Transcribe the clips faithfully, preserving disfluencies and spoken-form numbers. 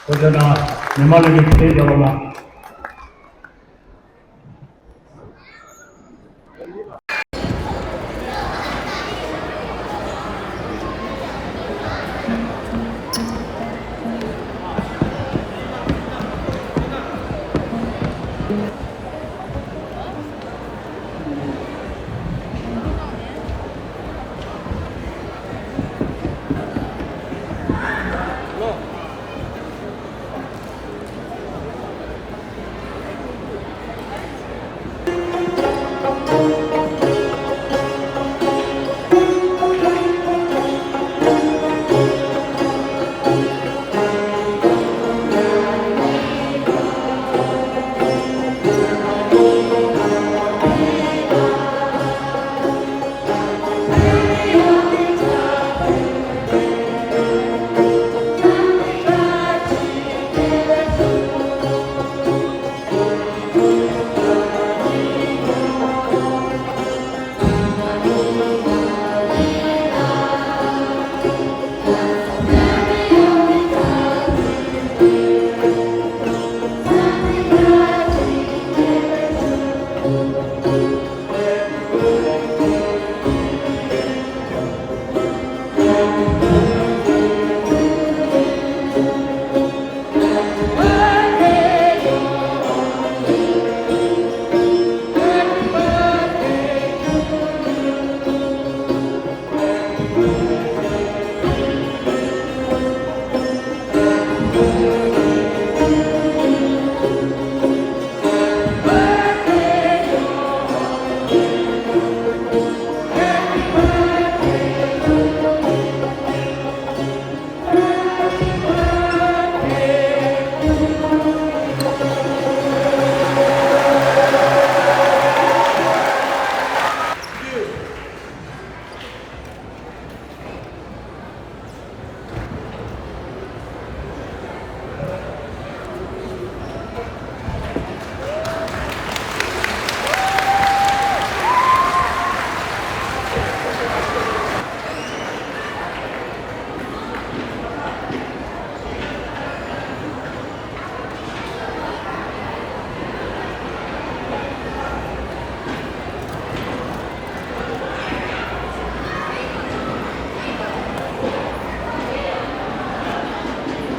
ཁོ་ཚོ་དང་ཉི་མ་ལ་གི་ཕེབས་རོགས་གནང་།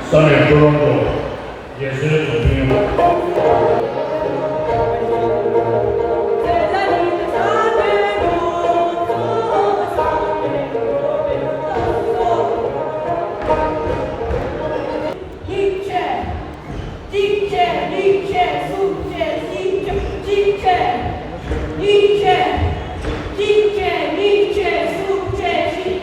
ས་གནས་ཀོ་ལོམ་པོ་རྒྱལ་སྲས་རྫོང་དཔོན། གཅིག་བྱས། གཅིག་བྱས། གཉིས་བྱས། གསུམ་བྱས། བཞི་བྱས། གཅིག་བྱས། གཉིས་བྱས། གཅིག་བྱས། གཉིས་བྱས། གསུམ་བྱས། བཞི།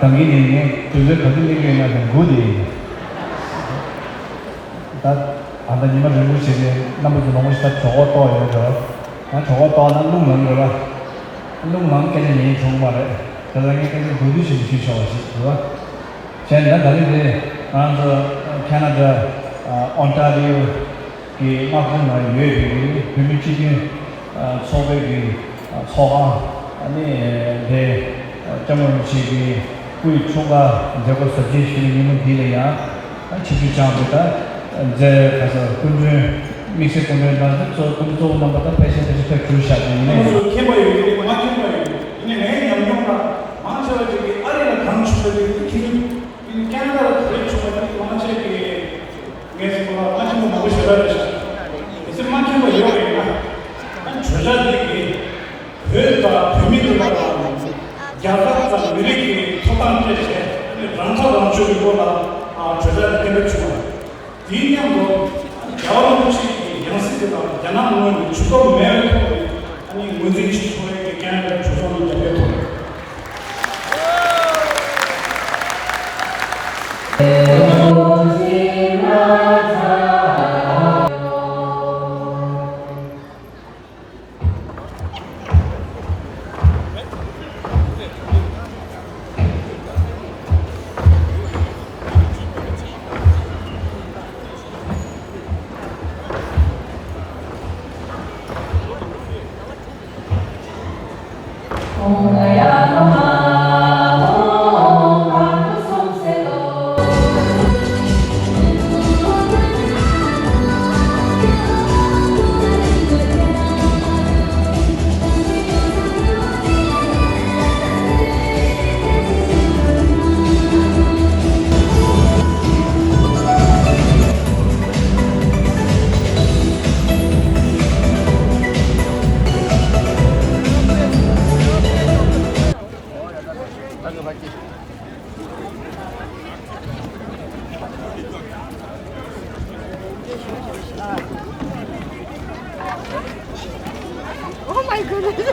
ད་གིན་ནས་ངས་དུས་ཚོད་ག་དུས་སླེབས་ཀྱི་ཡོད་ན་ཟེར་སྒུག་བསྡད་ཡིན། ད་ད་ལྟ་ཉི་མ་རིང་པོ་ཞིག་ནས་རྣམ་པ་ཚོ་ལོངས་ཤིག་ད་གྲོད་ཁོག་ལྟོགས་ཡོད་འགྲོ། ང་གྲོད་ཁོག་ལྟོགས་ན་རླུང་ལངས་ཡོད་པ། རླུང་ལངས་སྐད་ཆ་ཉན་བྱུང་བ་རེད། དེ་ལ་ངས་སྐད་ཆ་མདོར་བསྡུས་ཤིག་ཞུས་ཆོག་པ་ཞིག་རེད་བ། བྱས་ན་ད་རིང་འདི་ང་ཚོ་ཁེ་ན་ཌ་ཨོན་ཊ་རི་ཡོ་གི་མངའ་ཁོངས་ནང་ཡོད་པའི་བོད་མི་སྤྱི་མཐུན་ཚོགས་པའི་གི་ཚོགས་ཁང་ཨ་ནི་དེ་སྐྱབས་མགོན་རིན་པོ་ཆེ་གི་སྐུའི་འཁྲུངས་སྐར་མཛད་སྒོ་གཟབ་རྒྱས་ཞུ་བའི་ཉིན་མོ་འདི་ལ་ཡང་ཆིབས་བསྒྱུར་བསྐྱངས་ཏེ་ད་མཛད་ག་ས་སྐུ་མགྲོན་དམིགས་བསལ་སྐུ་མགྲོན་དང་གཙོ་སྐུ་མགྲོན་གཙོ་བོ་རྣམ་པ་དང་ཕལ་ཆེར་ཕལ་ཆེར་ཕེབས་གྲུབ་བཞག་པ་ཡིན་ནའི། ཁོང་ཚོ་མཁྱེན་པ་ཡོད་ཀྱི་རེད་མ་མཁྱེན་པ་ཡོད་ཀྱི་རེད། ཡིན་ནའི་ངའི་ཉམས་མྱོང་ལ་མང་ཆེ་བ་ཅིག་གིས་ཨ་རི་ལ་གང་བྱུང་བ་དེ་མཁྱེན། ཡིན་ནའི་ཁེ་ན་ཌ་ལ་ག་རེ་བྱུང་བ་དེ་མང་ཆེ་གིས་ངས་ཟེར་བ་ལ་མ་མཁྱེན་པ་མང་པོ་ཞེ་དྲག་རེད་ཤག་གལ་སྲིད་མ་མཁྱེན་པ་ཡོད་པ་ཡིན་ན། ཨ་ནི་གྲོས་འཆར་འདི་གིས་བོད་དང་བོད་མི་འདི་དག་ལ་རྒྱལ་ཁབ་དང་མི་རིགས་ཀྱི་ཐོབ་ཐང་སྤྲད་བྱས་ཨ་ནི་རང་ཐག་རང་གཅོད་ཀྱི་སྐོར་ལ་ཨ་གྲོས་འཆར་འདི་གཏན་འབེབས་བྱུང་བ་རེད། དེའི་མཉམ་དུ་ཨ་ནི་རྒྱལ་བ་རིན་པོ་ཆེ་གི་ཡང་སྲིད་དེ་དག་རྒྱ་ནག་ངོས་ནས་ཇུས་གཏོགས་མེད་པའི་ཐོག་ནས་ཨ་ནི་ངོས་འཛིན་བྱེད་ཆོག་ཡས་ཀྱི་ཁེ་ན་ཌ་གྲོས་ཚོགས་ནང་རྒྱབ་སྐྱོར་ཐོབ་ཡོད། Oh my goodness.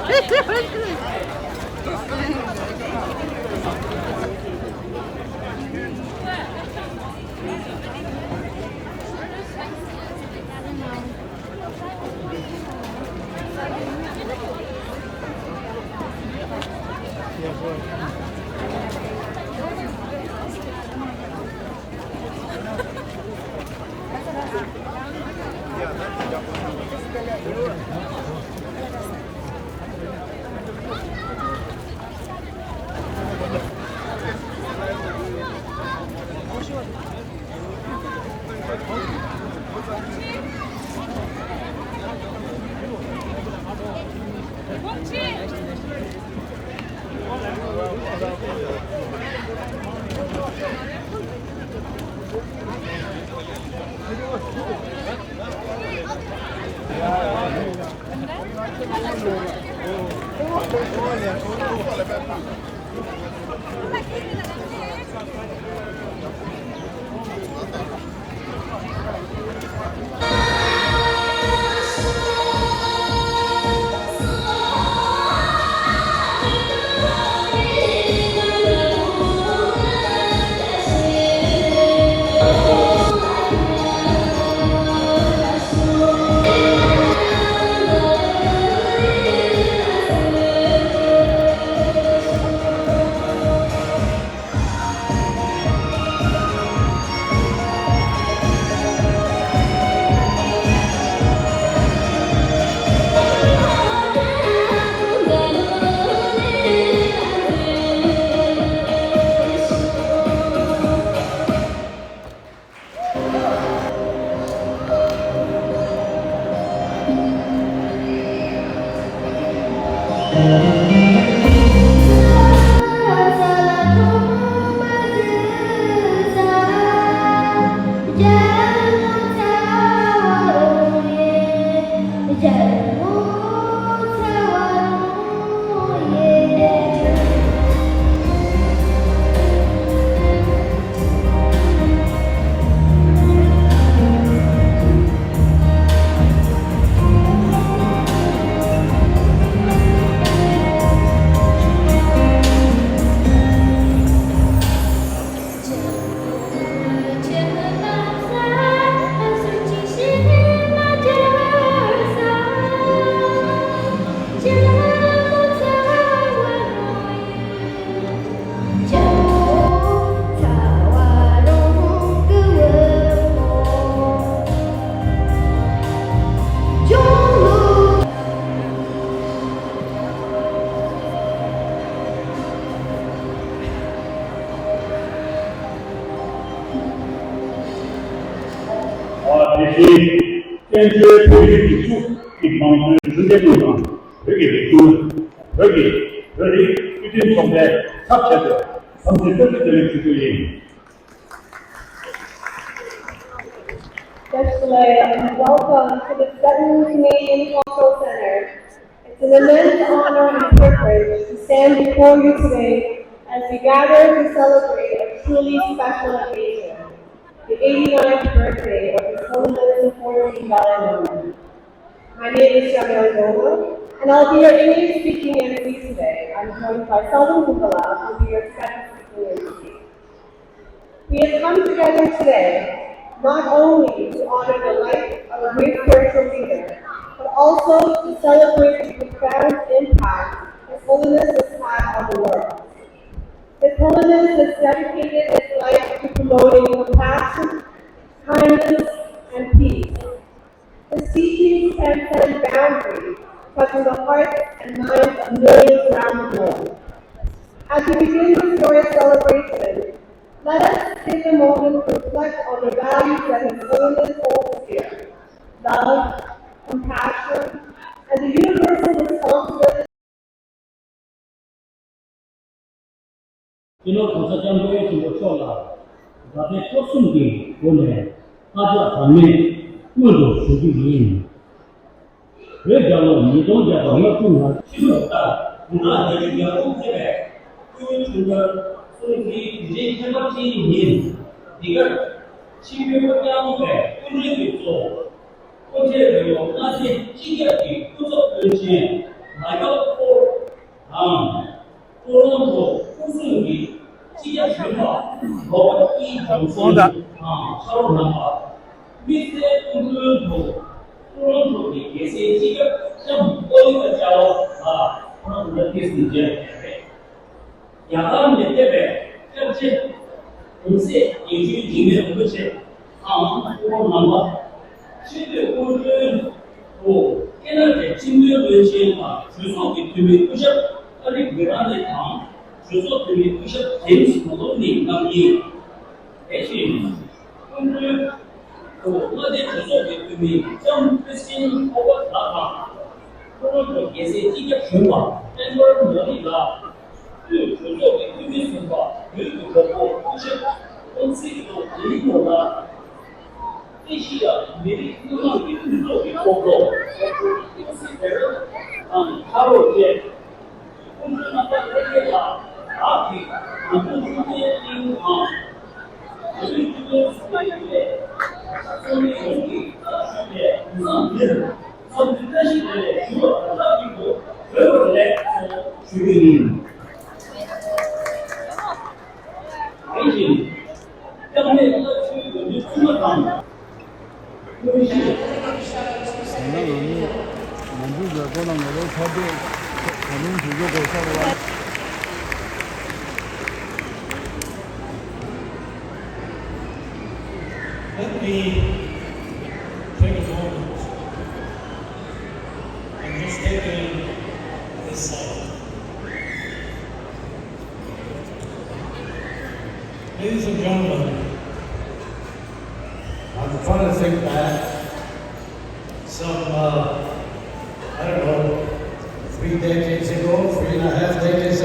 དེ་བཞིན་བཙན་བྱོལ་བོད་མིའི་སྒྲིག་འཛུགས་ཀྱི་དམངས་གཙོའི་གྲུབ་འབྲས་དངོས་དང་། བོད་ཀྱི་རིག་གཞུང་། བོད་ཀྱི་བོད་རིགས་སྤྱི་མཐུན་ཚོགས་པའི་ཚབ་བྱས་ཏེ་བསམ་ཚུལ་བཀའ་འདྲི་དེ་རིང་ཞུ་རྒྱུ་ཡིན། Dear Shalay, and welcome to the Southern Canadian Cultural Center. It's an immense honor and privilege to stand before you today as we gather to celebrate a truly special occasion, the eighty-ninth birthday of His Holiness the fourteenth Dalai Lama. My name is Shamyang Goma, and I'll be your English-speaking M C today. I'm joined by Salvin Kumbala, who will be your Spanish-speaking M C. We have come together today not only to honor the life of a great spiritual leader, but also to celebrate the profound impact His Holiness has had on the world. His Holiness has dedicated his life to promoting compassion, kindness, and peace. His teachings transcend boundaries, touching the hearts and minds of millions around the globe. As we begin this joyous celebration, let us take a moment to reflect on the values that His Holiness holds dear: love, compassion, and the universal responsibility. སྤྱི་ནོར་༸གོང་ས་༸སྐྱབས་མགོན་ཆེན་པོ་མཆོག་ལ་དགའ་དད་སྤྲོ་གསུམ་གྱི་སྒོ་ནས་བཀའ་ཤག་གྲངས་མེད་སྔོན་དུ་ཞུ་རྒྱུ་ཡིན། བོད་རྒྱལ་ལོ་ཉིས་སྟོང་བརྒྱ་དང་ལྔ་བཅུ་ང་གཅིག་ལོ་ལྟར་དགུང་གྲངས་བརྒྱད་ཅུ་གྱ་དྲུག་ཕེབས་པའི་སྐུའི་འཁྲུངས་སྐར་སྲུང་བརྩིའི་དུས་ཆེན་ཁྱད་པར་ཅན་ཡིན། འདི་གར་ཆེན་པོའི་སྐུ་བརྙན་པའི་སྐུ་མགྲོན་གྱིས་གཙོ་བོ། སྐུ་མགྲོན་རིང་ལོ་ལྔ་བཅུ་སྤྱི་ཁྱབ་ཀྱི་སྐུ་ཚབ་བློན་ཆེན་མཱི་ཀལ་ཧྥོར་དང་། ཀོ་རོན་ཁྲོ་སྐུ་སྲུང་གི་སྤྱི་ཁྱབ་གཞོན་པ་རོ་པར་ཨི་ཇོན་སོན་དང་ཕྱག་རོགས་གནང་བ། དམིགས་བསལ་སྐུ་མགྲོན་དུ་ཀོ་རོན་ཁྲོ་གི་རྒྱལ་སའི་སྤྱི་ཁྱབ་ལྕམ་ཨོ་ལི་ཝ་ཅཱ་ལོ་ལགས་ཁོང་རྣམ་པ་ལ་ཕེབས་བསུ་མཇལ་བ་བྱས་པ་རེད། རྒྱ་གར་ནས་ཕེབས་པའི་སྐྱབས་རྗེ་གོང་ས་དགེ་བཤེས་འཇིགས་མེད་རིན་པོ་ཆེ་དང་སྐུ་ངོ་ནང་པ་ཆེས་མཐོའི་སྐུ་མགྲོན་དུ་ཁེ་ན་ཌའི་ཁྲིམས་དཔོན་བློན་ཆེན་དང་གྲོས་ཚོགས་ཀྱི་འཐུས་མི་སྐུ་ཞབས་ཨ་ལི་མི་ར་ནི་དང་གྲོས་ཚོགས་འཐུས་མི་སྐུ་ཞབས་ཇེམ་སི་མོ་ལོ་ནི་རྣམ་གཉིས། དེ་བཞིན་སྐུ་མགྲོན་དུ་མངའ་སྡེའི་གྲོས་ཚོགས་ཀྱི་འཐུས་མི་ལྕམ་ཁྲི་སི་ཏིན་ཨོ་པ་ལགས་དང་། ཀོ་རོན་ཁྲོ་རྒྱལ་སའི་སྤྱི་ཁྱབ་གཞོན་པ་ཨན་ཝར་མོ་ནི་ལགས། དབུས་གྲོས་ཚོགས་ཀྱི་འཐུས་མི་ཟུར་པ་བོད་ཀྱི་གོ་སྐབས་སྐུ་ཞབས་ཀུན་གཟིགས་ལོ་ལི་ལོ་ལགས། ཨེ་ཤི་ཡ་མི་རིགས་མཐུན་ལམ་གྱི་མཐུན་ཚོགས་ཀྱི་ཚོགས་གཙོ་ཀུན་གཟིགས་བེ་ར་དང་ཕ་རོལ་བཅས། སྐུ་མགྲོན་རྣམ་པ་ལྷན་རྒྱས་ལ་བདག་གིས་ང་ཚོའི་ཕྱུག་པའི་གླིང་དང་། བོད་མིའི་སྤྱི་ཚོགས་སུ་སྤེལ་ཡོད་པའི་སོག་མི་ཡོངས་ཀྱིས་བསྐྱར་ཞུས་པའི་དུས་བཟང་འདིར་འཚམས་འདྲི་བཀྲ་ཤིས་བདེ་ལེགས་ཞུ་བ་དང་སྟབས་ཀྱིས་འགྲོ་བོད་བར་ལེགས་སོ་ཞུ་རྒྱུ་ཡིན། དེ་བཞིན་སྐྱབས་གནས་བཀའ་ཆོས་དགོན་པའི་བཙུན་མ་དང་། དེ་ནས་ང་ནི་ང་ཚོའི་མཛད་སྒོ་ནང་ང་ཚོ་ཚ་དེ་ད་དུང་དུས་ཚོད་འགོར་ས་རེད་བ། Let me take a moment and just take in this song. Ladies and gentlemen, I'm trying to think back some, uh, I don't know, three decades ago, three and a half decades